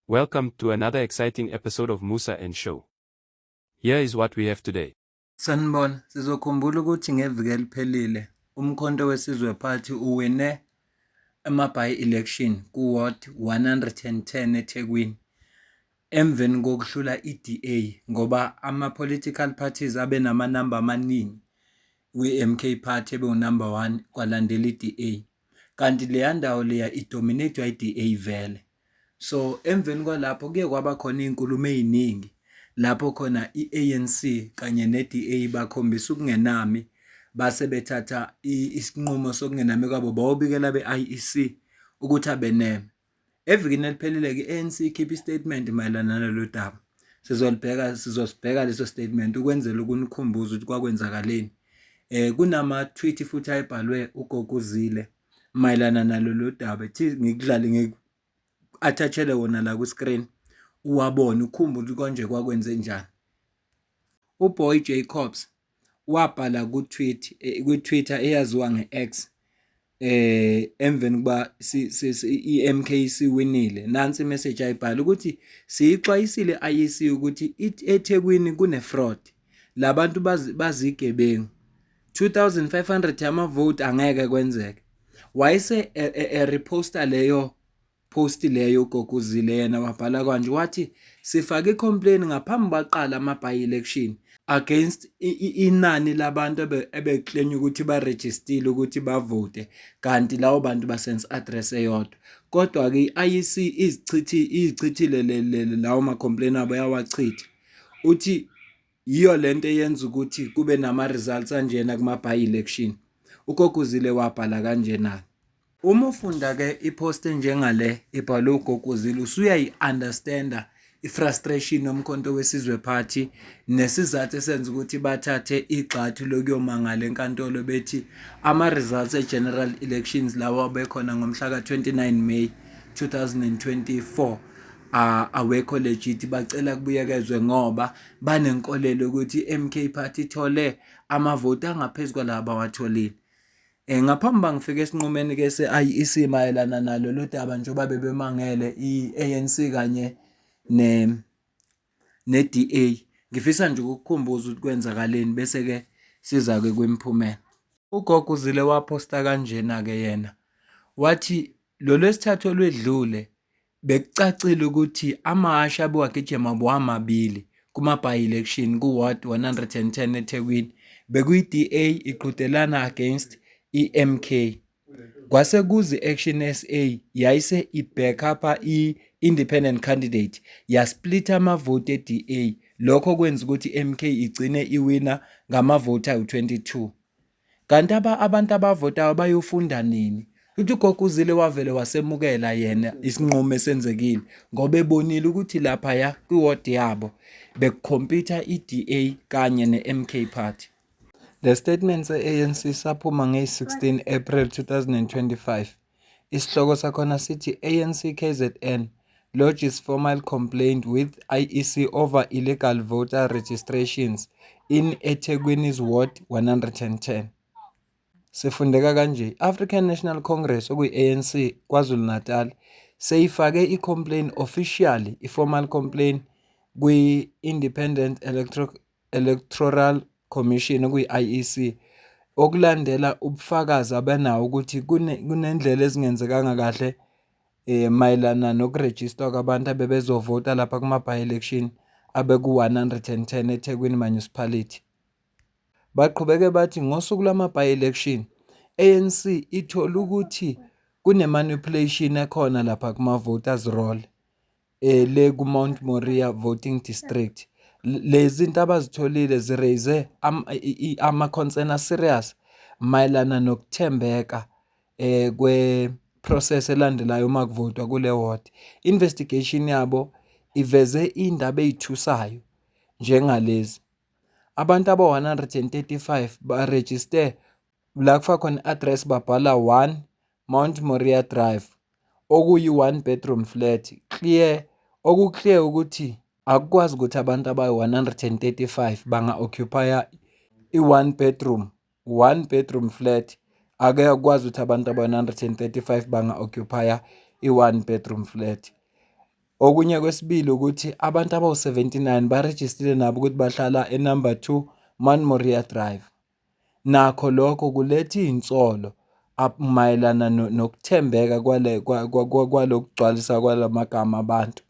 Welcome to another exciting episode of Musa and Show. Here is what we have today. Sanibona, sizokhumbula ukuthi ngeviki eliphelile uMkhonto weSizwe Party uwine ama-by-election ku-ward 110 eThekwini emveni kokuhlula i-DA ngoba ama-political parties abe namanamba amaningi kwi-MK Party ebewu-number one kwalandela i-DA. Kanti leya ndawo leya i-dominate-wa i-DA vele. So emveni kwalapho kuye kwaba khona iy'nkulumo ey'ningi lapho khona i-ANC kanye ne-DA bakhombisa ukungenami base bethatha isinqumo sokungenami kwabo bawobikela be-IEC ukuthi abeneme. Evikini eliphelile-ke i-ANC ikhiphe i-statement mayelana nalolu daba. Sizolibheka sizosibheka leso statement ukwenzela ukunikhumbuza ukuthi kwakwenzakaleni. Kunama-tweet futhi ayebhalwe uGogo Zille mayelana nalolu daba. Ethi ngikudlale ngiku-attach-ele wona la ku-screen uwabone ukhumbule ukuthi konje kwakwenze njani. UBoy Jacobs wabhala ku-tweet ku-Twitter eyaziwa nge-X emveni kuba i-MK siwinile, nansi i-message ayibhala ukuthi siyixwayisile i-IEC ukuthi eThekwini kune-fraud, labantu bazigebengu, 2500 yamavoti angeke kwenzeke. Wayese e-reposta leyo post leyo uGogo Zille, yena wabhala kanje wathi sifake i-complaint ngaphambi baqala ama-by election against inani labantu ebeclaim ukuthi barejistile ukuthi bavote kanti labo bantu basenza address eyodwa. Kodwa-ke i-IEC izichithi izichithile lawo ma-complaint abo, yawachitha. Uthi yiyo lento eyenza ukuthi kube nama-results anjena kuma-by election. UGogo Zille wabhala kanjena. Uma ufunda-ke i-post enjengale ibhalwe uGogo Zille usuyayi-understand-a i-frustration yoMkhonto weSizwe Party nesizathu esenza ukuthi bathathe igxathu lokuyomangala enkantolo bethi ama-results e-general elections lawa abekhona ngomhla ka-29 May 2024 awekho legit, bacela kubuyekezwe ngoba banenkolelo ukuthi i-MK Party ithole amavoti angaphezu kwalaba abawatholile. Ngaphambi uba ngifike esinqumeni ke se-IEC mayelana nalo lo daba njengoba bebemangele i-ANC kanye ne-DA, ngifisa nje ukukukhumbuza ukuthi kwenzakaleni bese-ke siza-ke kwimiphumela. UGogo Zille waphosta kanjena-ke yena wathi lo Lwesithathu olwedlule bekucacile ukuthi amahhashi abewagijima wamabili kuma-by-election ku-ward 110 eThekwini, bekuyi-DA iqhudelana against i-MK. Kwase kuza i-Action SA yayise i-back-up-a i-independent candidate yasplitha amavoti e-DA, lokho kwenza ukuthi i-MK igcine iwina ngamavoti awu-22. Kanti abantu abavotayo bayofunda nini? Uthi uGogo Zille wavele wasemukela yena isinqumo esenzekile ngoba ebonile ukuthi laphaya kwi-ward yabo bekukhompyutha i-DA kanye ne-MK Party. Le statement se-ANC saphuma ngeyi-16 April 2025. Isihloko sakhona sithi ANC KZN lodges formal complaint with IEC over illegal voter registrations in eThekwini's Ward 110. Sifundeka kanje: African National Congress, okuyi-ANC KwaZulu-Natal, seyifake i-complaint officially, i-formal complaint kwi-Independent Electoral Commission, okuyi-IEC, okulandela ubufakazi abanawo ukuthi kunendlela ezingenzekanga kahle mayelana nokurejistwa kwabantu abebezovota lapha kuma-by-election abeku-110 eThekwini Municipality. Baqhubeke bathi ngosuku lwama-by-election ANC ithole ukuthi kune-manipulation ekhona lapha kuma-voters roll le ku-Mount Moriah voting district. Lezi zinto abazitholile zi-raise ama-concern a-serious mayelana nokuthembeka kwe-process elandelayo uma kuvotwa kule ward. Investigation yabo iveze iy'ndaba ey'thusayo njengalezi: abantu aba-135 barejiste la kufaka khona i-address, babhala 1 Mount Moriah Drive, okuyi-one bedroom flat, clear oku-clear ukuthi akukwazi ukuthi abantu abayi-135 banga-occupy-a i-one bedroom, one bedroom flat. Ake akwazi ukuthi abantu aba-135 banga-occupy-a i-one bedroom flat. Okunye kwesibili ukuthi abantu abawu-79 barejistile nabo ukuthi bahlala e-number 2 Mount Moriah Drive. Nakho lokho kuletha iy'nsolo mayelana nokuthembeka kwalokugcwalisa kwalamagama abantu.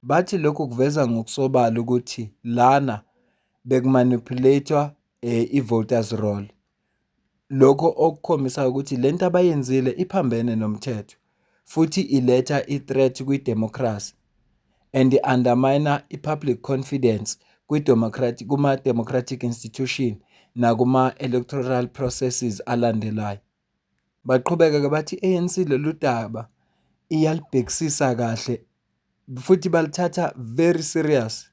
Bathi lokhu kuveza ngokusobala ukuthi lana beku-manipulate-wa i-voters roll. Lokho okukhombisa ukuthi lento abayenzile iphambene nomthetho futhi iletha i-threat kwi-democracy and i-undermine i-public confidence kwi-democratic kuma-democratic institution nakuma-electoral processes alandelayo. Baqhubeka-ke bathi i-ANC lolu daba iyalibhekisisa kahle futhi balithatha very serious.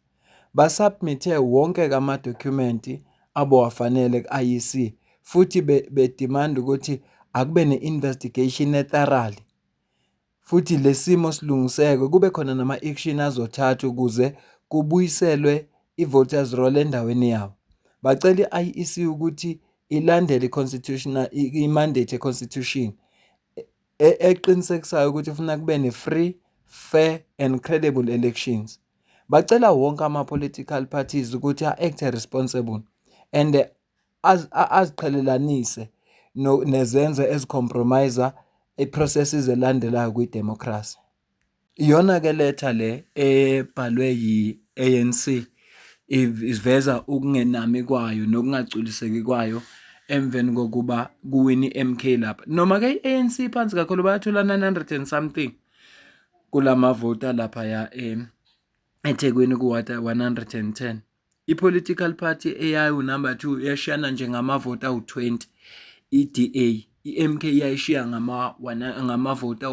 Ba-submit-e wonke-ke amadokhumenti abowafanele ku-I_E_C futhi be-demand-a ukuthi akube ne-investigation e-thoroughly. Futhi le simo silungiseke kube khona nama-action azothathwa ukuze kubuyiselwe i-voters roll endaweni yawo. Bacela i-I_E_C ukuthi ilandele i-constitutional i-mandate ye-constitution eqinisekisayo ukuthi funa kube ne-free, fair and credible elections. Bacela wonke ama-political parties ukuthi a-act-e responsible and aziqhelelanise nezenzo ezi-compromise-a i-processes elandelayo kwi-democracy. Iyona-ke letha le ebhalwe yi-A_N_C iveza ukungenami kwayo nokungagculiseki kwayo emveni kokuba kuwine i-M_K lapha. Noma-ke i-A_N_C iphansi kakhulu bayathola 900 and something kulamavoti alaphaya eThekwini ku-ward 110. I-political party eyayiwu-number 2 yashiyana nje ngamavoti awu-20 i-D_A, i-M_K yayishiya ngamavoti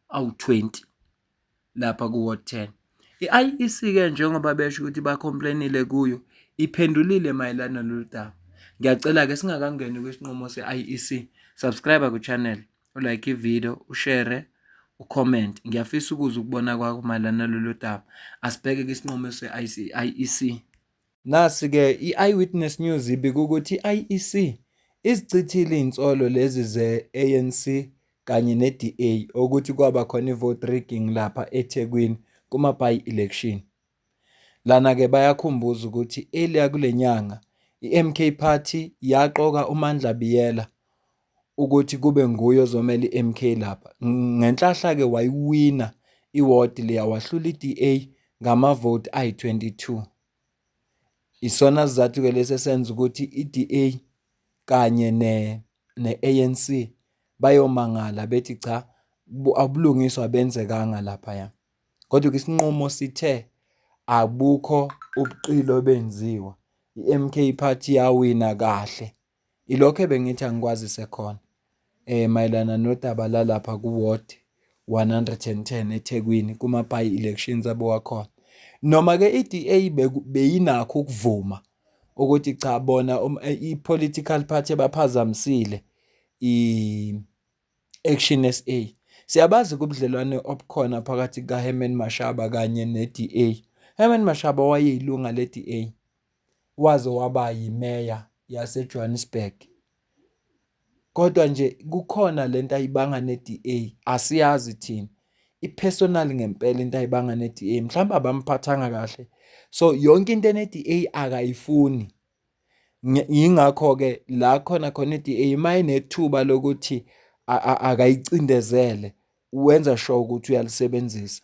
awu-20 lapha ku-ward 10. I-I_E_C-ke njengoba besho ukuthi ba-complain-ile kuyo iphendulile mayelana nalolu daba. Ngiyacela-ke singakangeni kwisinqumo se-I_E_C, subscribe ku-channel, u-like i-video, u-share, u-comment. Ngiyafisa ukuzwa ukubona kwakho mayelana nalolu daba. Asibheke-ke isinqumo se-I_E_C. Nasi-ke i-Eyewitness News ibika ukuthi i-I_E_C izichithile iy'nsolo lezi ze-A_N_C kanye ne-D_A ukuthi kwaba khona i-vote rigging lapha eThekwini kuma-by-election. Lana-ke bayakhumbuza ukuthi earlier kule nyanga i-M_K Party yaqoka uMandla Biyela ukuthi kube nguye ozomela i-M_K lapha. Ngenhlahla-ke wayiwina iwodi leya wahlula i-D_A ngamavoti ayi-22. Isona sizathu-ke lesi esenza ukuthi i-D_A kanye ne-A_N_C bayomangala bethi cha ubulungiswa abenzekanga laphaya. Kodwa-ke isinqumo sithe abukho ubuqili obenziwa, i-M_K Party yawina kahle. Ilokho ebengithi angikwazise khona mayelana nodaba lalapha ku-ward 110 eThekwini kuma-by-elections abewakhona. Noma-ke i-D_A beyinakho ukuvuma ukuthi cha bona i-political party ebaphazamisile i-Action S_A. Siyabazi-ke ubudlelwane obukhona phakathi kuka-Herman Mashaba kanye ne-D_A. Herman Mashaba wayeyilunga le-D_A, waze waba yimeya yase-Johannesburg. Kodwa nje kukhona lento ayibanga ne-D_A asiyazi thina. I-personal ngempela into ayibanga ne-D_A mhlawumbe abamphathanga kahle. So yonke into ene-D_A akayifuni. Yingakho-ke la khona khona i-D_A uma enethuba lokuthi akayicindezele wenza sure ukuthi uyalisebenzisa.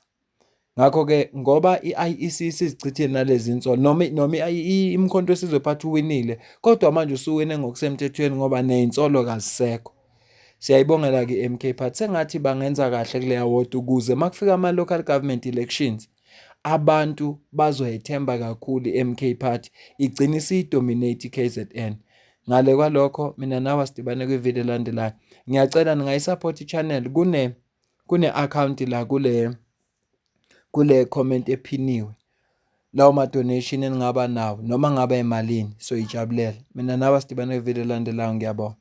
Ngakho-ke ngoba i-I_E_C isizichithile nalezi nsolo noma iMkhonto weSizwe Party uwinile kodwa manje usuwine ngokusemthethweni ngoba ney'nsolo kazisekho. Siyayibongela-ke i-M_K Party sengathi bangenza kahle kuleya ward ukuze uma kufika ama-local government elections abantu bazoyethemba kakhulu i-M_K Party igcine isiyi-dominate i-K_Z_N. Ngale kwalokho mina nawe asidibane kwividiyo elandelayo. Ngiyacela ningayi-support i-channel kune-akhawunti la kule comment ephiniwe. Lawo ma-donation eningaba nawo noma ngabe emalini soyijabulela. Mina nawe asidibane kwividiyo elandelayo ngiyabonga.